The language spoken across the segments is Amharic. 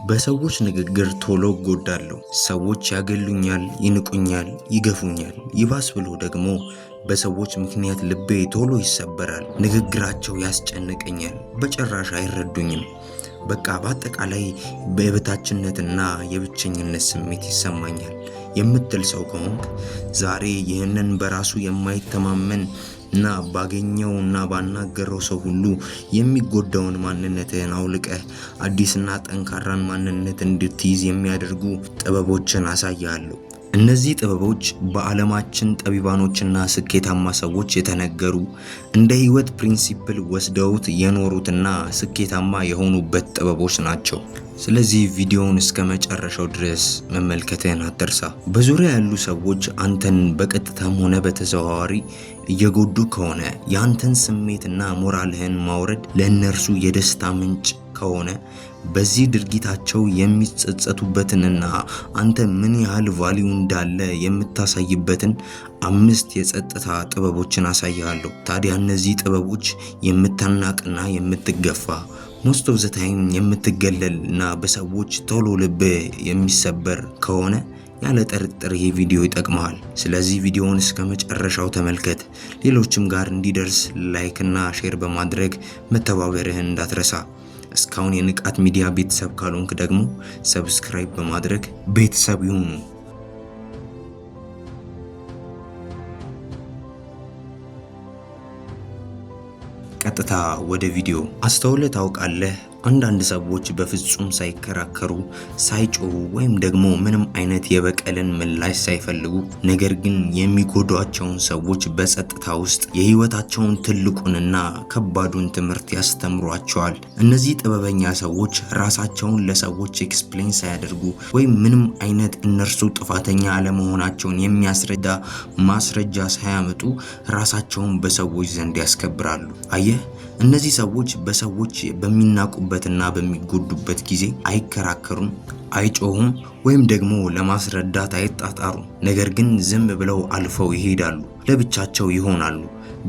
በሰዎች ንግግር ቶሎ እጎዳለሁ። ሰዎች ያገሉኛል፣ ይንቁኛል፣ ይገፉኛል። ይባስ ብሎ ደግሞ በሰዎች ምክንያት ልቤ ቶሎ ይሰበራል። ንግግራቸው ያስጨንቀኛል። በጭራሽ አይረዱኝም። በቃ በአጠቃላይ በየበታችነትና የብቸኝነት ስሜት ይሰማኛል የምትል ሰው ከሆንክ፣ ዛሬ ይህንን በራሱ የማይተማመን እና ባገኘው እና ባናገረው ሰው ሁሉ የሚጎዳውን ማንነትህን አውልቀህ አዲስና ጠንካራን ማንነት እንድትይዝ የሚያደርጉ ጥበቦችን አሳይሃለሁ። እነዚህ ጥበቦች በዓለማችን ጠቢባኖችና ስኬታማ ሰዎች የተነገሩ፣ እንደ ህይወት principle ወስደውት የኖሩትና ስኬታማ የሆኑበት ጥበቦች ናቸው። ስለዚህ ቪዲዮውን እስከ መጨረሻው ድረስ መመልከትህን አትርሳ። በዙሪያህ ያሉ ሰዎች አንተን በቀጥታም ሆነ በተዘዋዋሪ እየጎዱ ከሆነ፣ የአንተን ስሜትና ሞራልህን ማውረድ ለእነርሱ የደስታ ምንጭ ከሆነ፣ በዚህ ድርጊታቸው የሚጸጸቱበትንና አንተ ምን ያህል value እንዳለህ የምታሳይበትን አምስት የጸጥታ ጥበቦችን አሳይሃለሁ። ታዲያ እነዚህ ጥበቦች የምትናቅና የምትገፋ፣ most of the time የምትገለል እና በሰዎች ቶሎ ልብህ የሚሰበር ከሆነ ያለ ጥርጥር ይሄ ቪዲዮ ይጠቅምሃል። ስለዚህ ቪዲዮውን እስከ መጨረሻው ተመልከት። ሌሎችም ጋር እንዲደርስ like እና share በማድረግ መተባበርህን እንዳትረሳ። እስካሁን የንቃት ሚዲያ ቤተሰብ ካልሆንክ ደግሞ subscribe በማድረግ ቤተሰብ ይሁኑ። ቀጥታ ወደ ቪዲዮ። አስተውለህ ታውቃለህ? አንዳንድ ሰዎች በፍጹም ሳይከራከሩ፣ ሳይጮሁ ወይም ደግሞ ምንም አይነት የበቀልን ምላሽ ሳይፈልጉ ነገር ግን የሚጎዷቸውን ሰዎች በጸጥታ ውስጥ የህይወታቸውን ትልቁንና ከባዱን ትምህርት ያስተምሯቸዋል። እነዚህ ጥበበኛ ሰዎች ራሳቸውን ለሰዎች explain ሳያደርጉ ወይም ምንም አይነት እነርሱ ጥፋተኛ አለመሆናቸውን የሚያስረዳ ማስረጃ ሳያመጡ ራሳቸውን በሰዎች ዘንድ ያስከብራሉ። አየህ፣ እነዚህ ሰዎች በሰዎች በሚናቁበትና በሚጎዱበት ጊዜ አይከራከሩም፣ አይጮሁም ወይም ደግሞ ለማስረዳት አይጣጣሩም። ነገር ግን ዝም ብለው አልፈው ይሄዳሉ፣ ለብቻቸው ይሆናሉ፣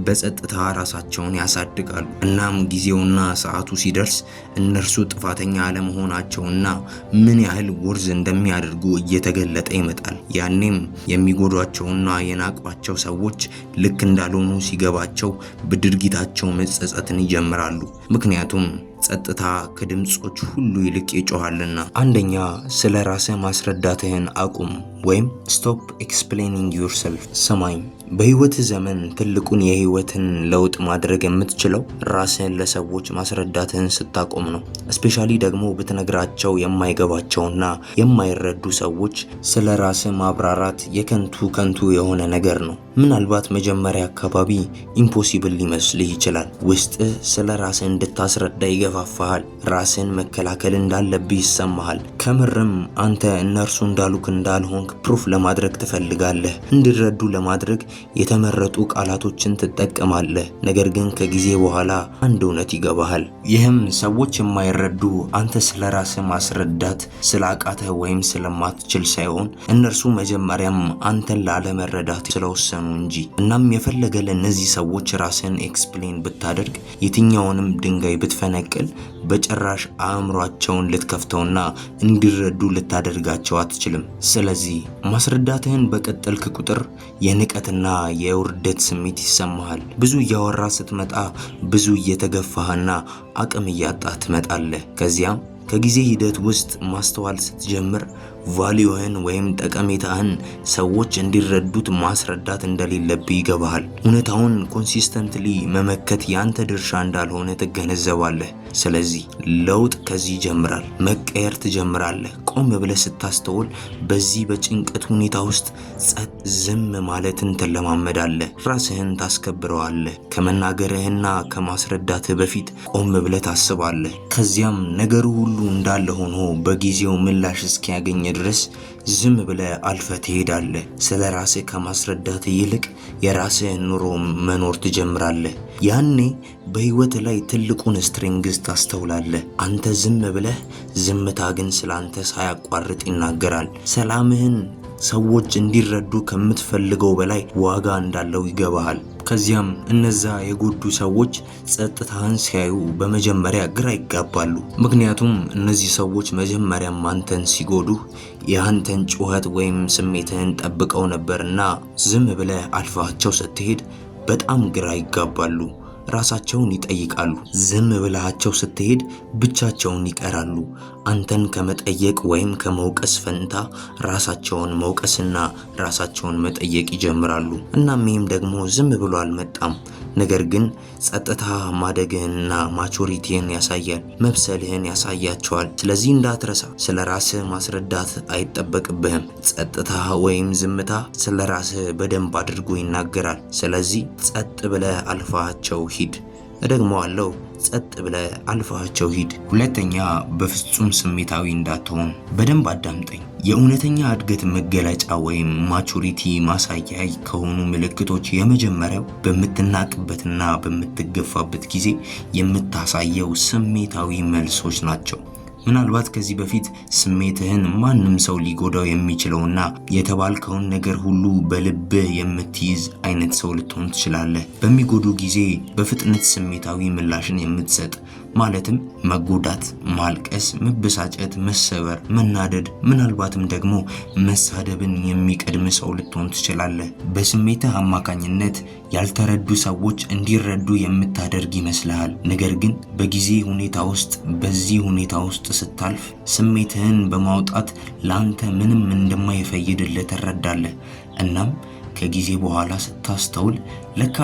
በጸጥታ ራሳቸውን ያሳድጋሉ። እናም ጊዜውና ሰዓቱ ሲደርስ እነርሱ ጥፋተኛ አለመሆናቸውና ምን ያህል worth እንደሚያደርጉ እየተገለጠ ይመጣል። ያኔም የሚጎዷቸውና የናቋቸው ሰዎች ልክ እንዳልሆኑ ሲገባቸው በድርጊታቸው መጸጸትን ይጀምራሉ። ምክንያቱም ጸጥታ ከድምጾች ሁሉ ይልቅ ይጮሃልና። አንደኛ፣ ስለ ራስህ ማስረዳትህን አቁም ወይም stop explaining yourself። ስማኝ፣ በህይወትህ ዘመን ትልቁን የህይወትን ለውጥ ማድረግ የምትችለው ራስህን ለሰዎች ማስረዳትህን ስታቆም ነው። Especially ደግሞ ብትነግራቸው የማይገባቸውና የማይረዱ ሰዎች ስለ ራስህ ማብራራት የከንቱ ከንቱ የሆነ ነገር ነው። ምናልባት መጀመሪያ አካባቢ impossible ሊመስልህ ይችላል። ውስጥህ ስለ ራስህ እንድታስረዳ ይገፋፋሃል። ራስህን መከላከል እንዳለብህ ይሰማሃል። ከምርም አንተ እነርሱ እንዳሉክ እንዳልሆንክ proof ለማድረግ ትፈልጋለህ። እንዲረዱ ለማድረግ የተመረጡ ቃላቶችን ትጠቀማለህ። ነገር ግን ከጊዜ በኋላ አንድ እውነት ይገባሃል። ይህም ሰዎች የማይረዱ አንተ ስለ ራስህ ማስረዳት ስላቃተህ ወይም ስለማትችል ሳይሆን እነርሱ መጀመሪያም አንተን ላለመረዳት ስለወሰኑ እንጂ። እናም የፈለገ ለእነዚህ ሰዎች ራስህን explain ብታደርግ፣ የትኛውንም ድንጋይ ብትፈነቅል በጭራሽ አእምሯቸውን ልትከፍተውና እንዲረዱ ልታደርጋቸው አትችልም። ስለዚህ ማስረዳትህን በቀጠልክ ቁጥር የንቀትና የውርደት ስሜት ይሰማሃል። ብዙ እያወራህ ስትመጣ ብዙ እየተገፋህና አቅም እያጣህ ትመጣለህ። ከዚያም ከጊዜ ሂደት ውስጥ ማስተዋል ስትጀምር value ህን ወይም ጠቀሜታህን ሰዎች እንዲረዱት ማስረዳት እንደሌለብህ ይገባሃል። እውነታውን consistently መመከት ያንተ ድርሻ እንዳልሆነ ትገነዘባለህ። ስለዚህ ለውጥ ከዚህ ይጀምራል። መቀየር ትጀምራለህ። ቆም ብለህ ስታስተውል በዚህ በጭንቀት ሁኔታ ውስጥ ጸጥ ዝም ማለትን ትለማመዳለህ። ራስህን ታስከብረዋለህ። ከመናገርህና ከማስረዳትህ በፊት ቆም ብለህ ታስባለህ። ከዚያም ነገሩ ሁሉ እንዳለ ሆኖ በጊዜው ምላሽ እስኪያገኝ ድረስ ዝም ብለህ አልፈህ ትሄዳለህ። ስለ ራስህ ከማስረዳት ይልቅ የራስህን ኑሮ መኖር ትጀምራለህ። ያኔ በህይወትህ ላይ ትልቁን strength ታስተውላለህ። አንተ ዝም ብለህ፣ ዝምታ ግን ስለ አንተ ሳያቋርጥ ይናገራል። ሰላምህን ሰዎች እንዲረዱ ከምትፈልገው በላይ ዋጋ እንዳለው ይገባሃል። ከዚያም እነዛ የጎዱ ሰዎች ጸጥታህን ሲያዩ በመጀመሪያ ግራ ይጋባሉ። ምክንያቱም እነዚህ ሰዎች መጀመሪያም አንተን ሲጎዱ የአንተን ጩኸት ወይም ስሜትህን ጠብቀው ነበርና ዝም ብለህ አልፋቸው ስትሄድ በጣም ግራ ይጋባሉ። ራሳቸውን ይጠይቃሉ። ዝም ብለሃቸው ስትሄድ ብቻቸውን ይቀራሉ። አንተን ከመጠየቅ ወይም ከመውቀስ ፈንታ ራሳቸውን መውቀስና ራሳቸውን መጠየቅ ይጀምራሉ። እናም ይህም ደግሞ ዝም ብሎ አልመጣም። ነገር ግን ጸጥታ ማደግህንና maturity ህን ያሳያል፣ መብሰልህን ያሳያቸዋል። ስለዚህ እንዳትረሳ፣ ስለ ራስህ ማስረዳት አይጠበቅብህም። ጸጥታ ወይም ዝምታ ስለ ራስህ በደንብ አድርጎ ይናገራል። ስለዚህ ጸጥ ብለህ አልፋቸው ሂድ። እደግመዋለሁ፣ ጸጥ ብለህ አልፋቸው ሂድ። ሁለተኛ፣ በፍጹም ስሜታዊ እንዳትሆን። በደንብ አዳምጠኝ። የእውነተኛ እድገት መገለጫ ወይም maturity ማሳያ ከሆኑ ምልክቶች የመጀመሪያው በምትናቅበትና በምትገፋበት ጊዜ የምታሳየው ስሜታዊ መልሶች ናቸው። ምናልባት ከዚህ በፊት ስሜትህን ማንም ሰው ሊጎዳው የሚችለውና የተባልከውን ነገር ሁሉ በልብህ የምትይዝ አይነት ሰው ልትሆን ትችላለህ። በሚጎዱ ጊዜ በፍጥነት ስሜታዊ ምላሽን የምትሰጥ፣ ማለትም መጎዳት፣ ማልቀስ፣ መበሳጨት፣ መሰበር፣ መናደድ፣ ምናልባትም ደግሞ መሳደብን የሚቀድም ሰው ልትሆን ትችላለህ። በስሜትህ አማካኝነት ያልተረዱ ሰዎች እንዲረዱ የምታደርግ ይመስልሃል። ነገር ግን በጊዜ ሁኔታ ውስጥ በዚህ ሁኔታ ውስጥ ስታልፍ ስሜትህን በማውጣት ለአንተ ምንም እንደማይፈይድልህ ትረዳለህ። እናም ከጊዜ በኋላ ስታስተውል ለካ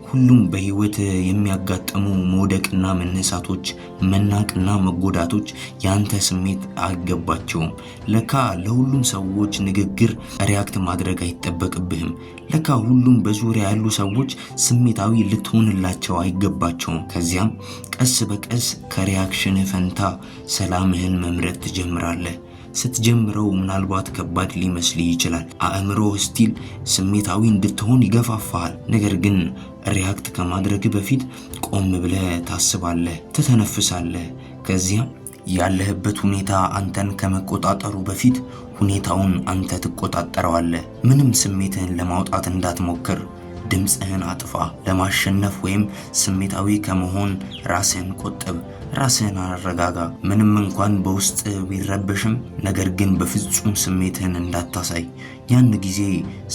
ሁሉም በህይወት የሚያጋጥሙ መውደቅና መነሳቶች፣ መናቅና መጎዳቶች ያንተ ስሜት አይገባቸውም። ለካ ለሁሉም ሰዎች ንግግር react ማድረግ አይጠበቅብህም። ለካ ሁሉም በዙሪያ ያሉ ሰዎች ስሜታዊ ልትሆንላቸው አይገባቸውም። ከዚያም ቀስ በቀስ ከ reaction ፈንታ ሰላምህን መምረጥ ትጀምራለህ። ስትጀምረው ምናልባት ከባድ ሊመስልህ ይችላል። አእምሮህ still ስሜታዊ እንድትሆን ይገፋፋሃል። ነገር ግን react ከማድረግ በፊት ቆም ብለህ ታስባለህ፣ ትተነፍሳለህ። ከዚያም ያለህበት ሁኔታ አንተን ከመቆጣጠሩ በፊት ሁኔታውን አንተ ትቆጣጠረዋለህ። ምንም ስሜትህን ለማውጣት እንዳትሞክር። ድምፅህን አጥፋ። ለማሸነፍ ወይም ስሜታዊ ከመሆን ራስህን ቆጥብ። ራስህን አረጋጋ። ምንም እንኳን በውስጥ ቢረበሽም፣ ነገር ግን በፍጹም ስሜትህን እንዳታሳይ። ያን ጊዜ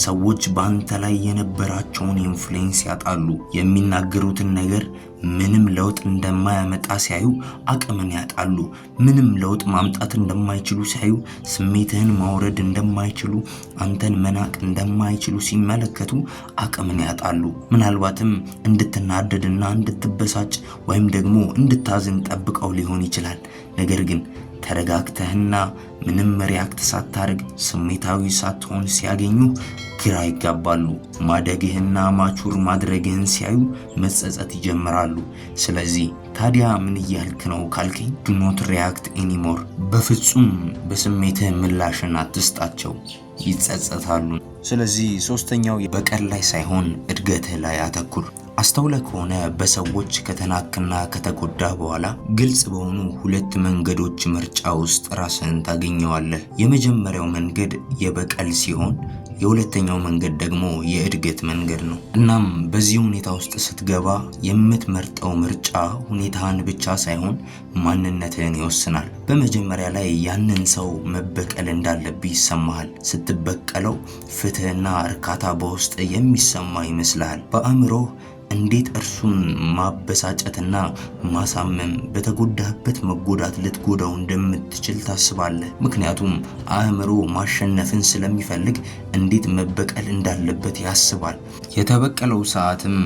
ሰዎች በአንተ ላይ የነበራቸውን influence ያጣሉ። የሚናገሩትን ነገር ምንም ለውጥ እንደማያመጣ ሲያዩ አቅምን ያጣሉ። ምንም ለውጥ ማምጣት እንደማይችሉ ሲያዩ፣ ስሜትህን ማውረድ እንደማይችሉ፣ አንተን መናቅ እንደማይችሉ ሲመለከቱ አቅምን ያጣሉ። ምናልባትም እንድትናደድና እንድትበሳጭ ወይም ደግሞ እንድታዝን ጠብቀው ሊሆን ይችላል። ነገር ግን ተረጋግተህና ምንም react ሳታደርግ፣ ስሜታዊ ሳትሆን ሲያገኙ ግራ ይጋባሉ። ማደግህና mature ማድረግህን ሲያዩ መጸጸት ይጀምራሉ። ስለዚህ ታዲያ ምን እያልክ ነው ካልከኝ፣ do not react anymore። በፍጹም በስሜትህ ምላሽን አትስጣቸው፣ ይጸጸታሉ። ስለዚህ ሶስተኛው በቀል ላይ ሳይሆን እድገትህ ላይ አተኩር። አስተውለህ ከሆነ በሰዎች ከተናቅክና ከተጎዳህ በኋላ ግልጽ በሆኑ ሁለት መንገዶች ምርጫ ውስጥ ራስህን ታገኘዋለህ። የመጀመሪያው መንገድ የበቀል ሲሆን የሁለተኛው መንገድ ደግሞ የእድገት መንገድ ነው። እናም በዚህ ሁኔታ ውስጥ ስትገባ የምትመርጠው ምርጫ ሁኔታህን ብቻ ሳይሆን ማንነትህን ይወስናል። በመጀመሪያ ላይ ያንን ሰው መበቀል እንዳለብህ ይሰማሃል። ስትበቀለው ፍትህና እርካታ በውስጥ የሚሰማ ይመስልሃል። በአእምሮህ እንዴት እርሱን ማበሳጨትና ማሳመም፣ በተጎዳህበት መጎዳት ልትጎዳው እንደምትችል ታስባለህ። ምክንያቱም አእምሮ ማሸነፍን ስለሚፈልግ እንዴት መበቀል እንዳለበት ያስባል። የተበቀለው ሰዓትም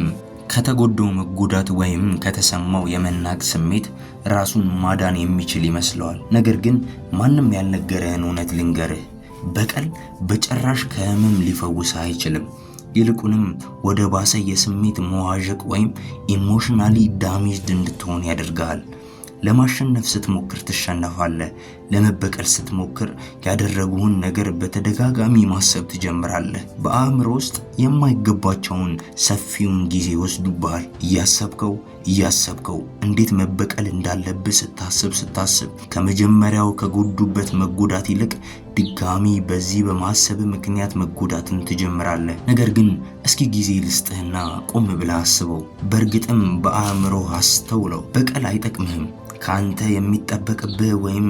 ከተጎዳው መጎዳት ወይም ከተሰማው የመናቅ ስሜት ራሱን ማዳን የሚችል ይመስለዋል። ነገር ግን ማንም ያልነገረህን እውነት ልንገርህ፣ በቀል በጭራሽ ከህመም ሊፈውስህ አይችልም። ይልቁንም ወደ ባሰ የስሜት መዋዠቅ ወይም emotionally damaged እንድትሆን ያደርግሃል። ለማሸነፍ ስትሞክር ትሸነፋለህ። ለመበቀል ስትሞክር ያደረጉህን ነገር በተደጋጋሚ ማሰብ ትጀምራለህ። በአእምሮ ውስጥ የማይገባቸውን ሰፊውን ጊዜ ይወስዱብሃል። እያሰብከው እያሰብከው፣ እንዴት መበቀል እንዳለብህ ስታስብ ስታስብ ከመጀመሪያው ከጎዱበት መጎዳት ይልቅ ድጋሚ በዚህ በማሰብ ምክንያት መጎዳትን ትጀምራለህ። ነገር ግን እስኪ ጊዜ ልስጥህና ቆም ብለህ አስበው። በእርግጥም በአእምሮህ አስተውለው። በቀል አይጠቅምህም። ከአንተ የሚጠበቅብህ ወይም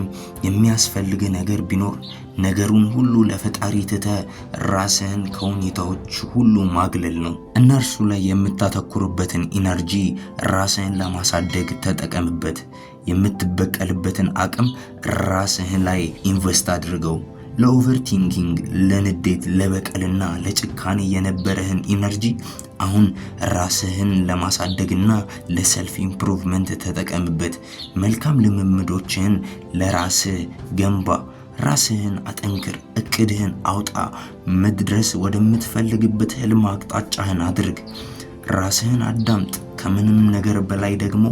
የሚያስፈልግህ ነገር ቢኖር ነገሩን ሁሉ ለፈጣሪ ትተህ ራስህን ከሁኔታዎች ሁሉ ማግለል ነው። እነርሱ ላይ የምታተኩርበትን energy ራስህን ለማሳደግ ተጠቀምበት። የምትበቀልበትን አቅም ራስህን ላይ invest አድርገው። ለ overthinking፣ ለንዴት፣ ለበቀልና ለጭካኔ የነበረህን energy አሁን ራስህን ለማሳደግና ለ self improvement ተጠቀምበት። መልካም ልምምዶችህን ለራስህ ገንባ። ራስህን አጠንክር። እቅድህን አውጣ። መድረስ ወደምትፈልግበት ህልም አቅጣጫህን አድርግ። ራስህን አዳምጥ። ከምንም ነገር በላይ ደግሞ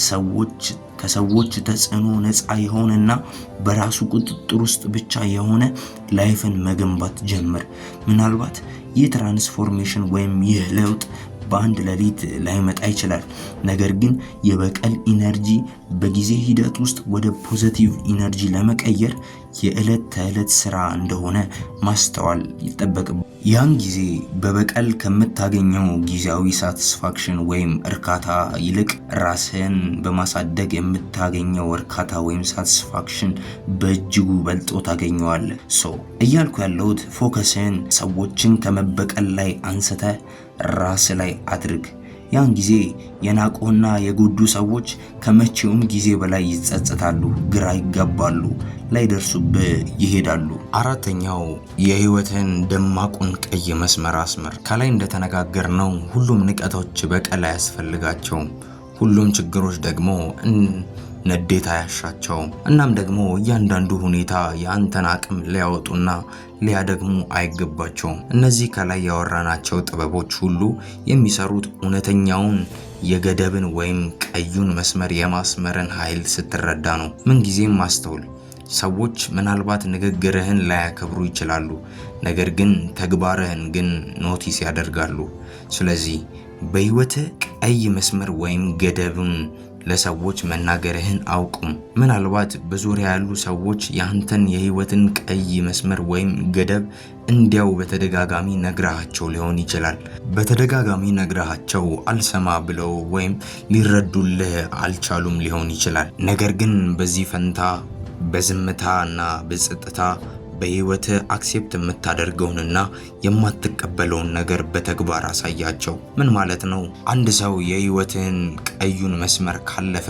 ሰዎች ከሰዎች ተጽዕኖ ነፃ የሆነና በራሱ ቁጥጥር ውስጥ ብቻ የሆነ life ን መገንባት ጀምር። ምናልባት ይህ transformation ወይም ይህ ለውጥ በአንድ ሌሊት ላይመጣ ይችላል። ነገር ግን የበቀል energy በጊዜ ሂደት ውስጥ ወደ positive energy ለመቀየር የዕለት ተዕለት ስራ እንደሆነ ማስተዋል ይጠበቅብሃል። ያን ጊዜ በበቀል ከምታገኘው ጊዜያዊ satisfaction ወይም እርካታ ይልቅ ራስህን በማሳደግ የምታገኘው እርካታ ወይም satisfaction በእጅጉ በልጦ ታገኘዋለህ። So እያልኩ ያለሁት focus ህን ሰዎችን ከመበቀል ላይ አንስተህ ራስህ ላይ አድርግ። ያን ጊዜ የናቁህና የጎዱህ ሰዎች ከመቼውም ጊዜ በላይ ይጸጸታሉ፣ ግራ ይጋባሉ፣ ላይደርሱብህ ይሄዳሉ። አራተኛው፣ የህይወትህን ደማቁን ቀይ መስመር አስምር። ከላይ እንደተነጋገርነው ሁሉም ንቀቶች በቀል አያስፈልጋቸውም። ሁሉም ችግሮች ደግሞ ንዴት አያሻቸውም። እናም ደግሞ እያንዳንዱ ሁኔታ የአንተን አቅም ሊያወጡና ሊያደክሙ አይገባቸውም። እነዚህ ከላይ ያወራናቸው ጥበቦች ሁሉ የሚሰሩት እውነተኛውን የገደብን ወይም ቀዩን መስመር የማስመርን ኃይል ስትረዳ ነው። ምንጊዜም አስተውል። ሰዎች ምናልባት ንግግርህን ላያከብሩ ይችላሉ፣ ነገር ግን ተግባርህን ግን notice ያደርጋሉ። ስለዚህ በህይወትህ ቀይ መስመር ወይም ገደብን ለሰዎች መናገርህን አቁም። ምናልባት በዙሪያህ ያሉ ሰዎች ያንተን የህይወትን ቀይ መስመር ወይም ገደብ እንዲያው በተደጋጋሚ ነግረሃቸው ሊሆን ይችላል። በተደጋጋሚ ነግረሃቸው አልሰማ ብለው ወይም ሊረዱልህ አልቻሉም ሊሆን ይችላል። ነገር ግን በዚህ ፈንታ በዝምታ እና በጸጥታ በህይወትህ accept የምታደርገውንና የማትቀበለውን ነገር በተግባር አሳያቸው። ምን ማለት ነው? አንድ ሰው የህይወትህን ቀዩን መስመር ካለፈ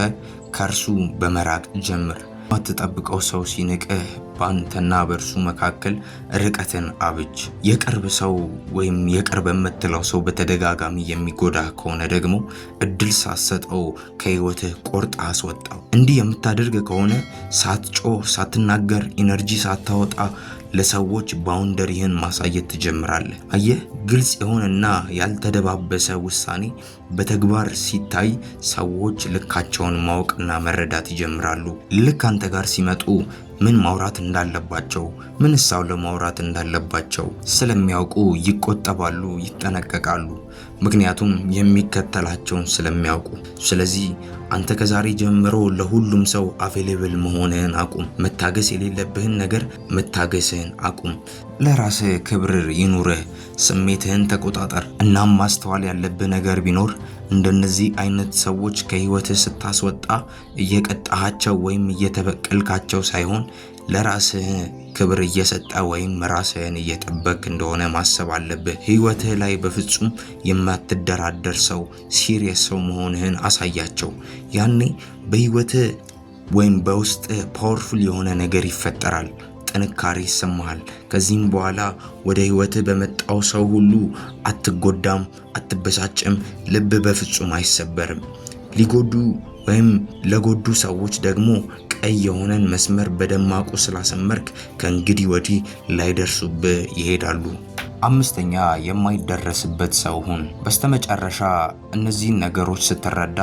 ከእርሱ በመራቅ ጀምር። የማትጠብቀው ሰው ሲንቅህ በአንተና በእርሱ መካከል ርቀትን አብጅ። የቅርብ ሰው ወይም የቅርብ የምትለው ሰው በተደጋጋሚ የሚጎዳህ ከሆነ ደግሞ እድል ሳትሰጠው ከህይወትህ ቆርጠህ አስወጣው። እንዲህ የምታደርግ ከሆነ ሳትጮህ፣ ሳትናገር፣ energy ሳታወጣ ለሰዎች boundary ህን ማሳየት ትጀምራለህ። አየህ፣ ግልጽ የሆነና ያልተደባበሰ ውሳኔ በተግባር ሲታይ ሰዎች ልካቸውን ማወቅና መረዳት ይጀምራሉ። ልክ አንተ ጋር ሲመጡ ምን ማውራት እንዳለባቸው፣ ምንስ አለማውራት እንዳለባቸው ስለሚያውቁ ይቆጠባሉ፣ ይጠነቀቃሉ። ምክንያቱም የሚከተላቸውን ስለሚያውቁ። ስለዚህ አንተ ከዛሬ ጀምሮ ለሁሉም ሰው available መሆንህን አቁም። መታገስ የሌለብህን ነገር መታገስህን አቁም። ለራስህ ክብር ይኑርህ። ስሜትህን ተቆጣጠር። እናም ማስተዋል ያለብህ ነገር ቢኖር እንደነዚህ አይነት ሰዎች ከህይወትህ ስታስወጣ እየቀጣሃቸው ወይም እየተበቀልካቸው ሳይሆን ለራስህ ክብር እየሰጠህ ወይም ራስህን እየጠበቅክ እንደሆነ ማሰብ አለብህ። ህይወትህ ላይ በፍጹም የማትደራደር ሰው፣ serious ሰው መሆንህን አሳያቸው። ያኔ በህይወትህ ወይም በውስጥህ powerful የሆነ ነገር ይፈጠራል። ጥንካሬ ይሰማሃል። ከዚህም በኋላ ወደ ህይወትህ በመጣው ሰው ሁሉ አትጎዳም፣ አትበሳጭም፣ ልብህ በፍጹም አይሰበርም። ሊጎዱ ወይም ለጎዱ ሰዎች ደግሞ ቀይ የሆነን መስመር በደማቁ ስላሰመርክ ከእንግዲህ ወዲህ ላይደርሱብህ ይሄዳሉ። አምስተኛ፣ የማይደረስበት ሰው ሁን። በስተመጨረሻ እነዚህን ነገሮች ስትረዳ፣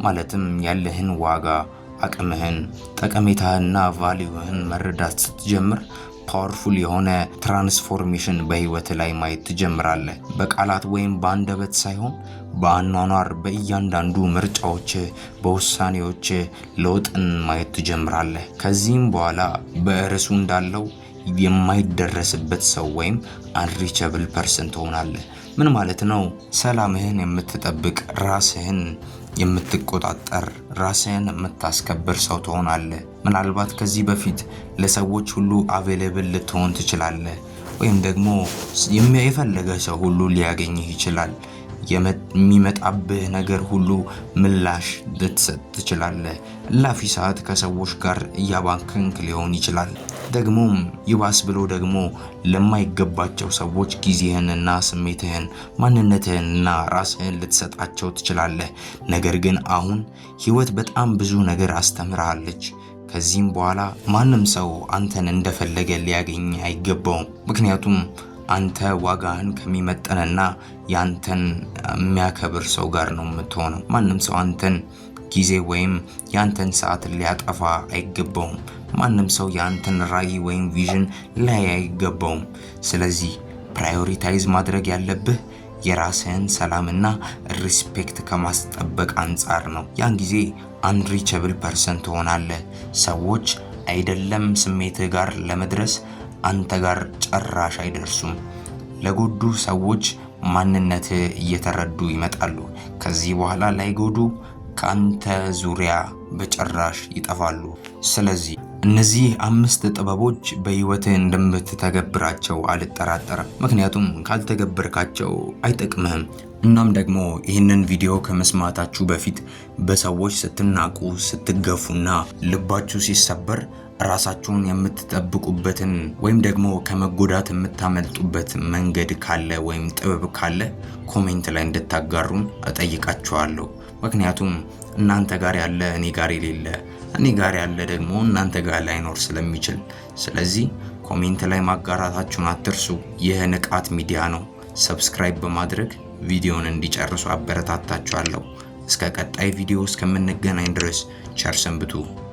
ማለትም ያለህን ዋጋ፣ አቅምህን፣ ጠቀሜታህና value ህን መረዳት ስትጀምር powerful የሆነ transformation በህይወትህ ላይ ማየት ትጀምራለህ። በቃላት ወይም በአንደበት ሳይሆን በአኗኗር፣ በእያንዳንዱ ምርጫዎችህ፣ በውሳኔዎችህ ለውጥን ማየት ትጀምራለህ። ከዚህም በኋላ በርዕሱ እንዳለው የማይደረስበት ሰው ወይም unreachable person ትሆናለህ። ምን ማለት ነው? ሰላምህን የምትጠብቅ፣ ራስህን የምትቆጣጠር፣ ራስህን የምታስከብር ሰው ትሆናለህ። ምናልባት ከዚህ በፊት ለሰዎች ሁሉ available ልትሆን ትችላለህ፣ ወይም ደግሞ የፈለገ ሰው ሁሉ ሊያገኝህ ይችላል። የሚመጣብህ ነገር ሁሉ ምላሽ ልትሰጥ ትችላለህ። እላፊ ሰዓት ከሰዎች ጋር እያባከንክ ሊሆን ይችላል። ደግሞም ይባስ ብሎ ደግሞ ለማይገባቸው ሰዎች ጊዜህንና ስሜትህን፣ ማንነትህንና ራስህን ልትሰጣቸው ትችላለህ። ነገር ግን አሁን ህይወት በጣም ብዙ ነገር አስተምርሃለች። ከዚህም በኋላ ማንም ሰው አንተን እንደፈለገ ሊያገኝ አይገባውም። ምክንያቱም አንተ ዋጋህን ከሚመጥንና ያንተን የሚያከብር ሰው ጋር ነው የምትሆነው። ማንም ሰው አንተን ጊዜ ወይም ያንተን ሰዓት ሊያጠፋ አይገባውም። ማንም ሰው ያንተን ራዕይ ወይም vision ሊያይ አይገባውም። ስለዚህ prioritize ማድረግ ያለብህ የራስህን ሰላምና respect ከማስጠበቅ አንጻር ነው። ያን ጊዜ unreachable person ትሆናለህ። ሰዎች አይደለም ስሜትህ ጋር ለመድረስ አንተ ጋር ጭራሽ አይደርሱም። ለጎዱ ሰዎች ማንነትህ እየተረዱ ይመጣሉ። ከዚህ በኋላ ላይጎዱ ከአንተ ዙሪያ በጭራሽ ይጠፋሉ። ስለዚህ እነዚህ 5 ጥበቦች በህይወትህ እንደምትተገብራቸው አልጠራጠርም። ምክንያቱም ካልተገበርካቸው አይጠቅምህም። እናም ደግሞ ይህንን ቪዲዮ ከመስማታችሁ በፊት በሰዎች ስትናቁ፣ ስትገፉና ልባችሁ ሲሰበር ራሳችሁን የምትጠብቁበትን ወይም ደግሞ ከመጎዳት የምታመልጡበት መንገድ ካለ ወይም ጥበብ ካለ comment ላይ እንድታጋሩን እጠይቃችኋለሁ። ምክንያቱም እናንተ ጋር ያለ እኔ ጋር የሌለ፣ እኔ ጋር ያለ ደግሞ እናንተ ጋር ላይኖር ስለሚችል፣ ስለዚህ comment ላይ ማጋራታችሁን አትርሱ። ይህ ንቃት ሚዲያ ነው። Subscribe በማድረግ ቪዲዮውን እንዲጨርሱ አበረታታችኋለሁ። እስከ ቀጣይ ቪዲዮ እስከምንገናኝ ድረስ ቸር ሰንብቱ።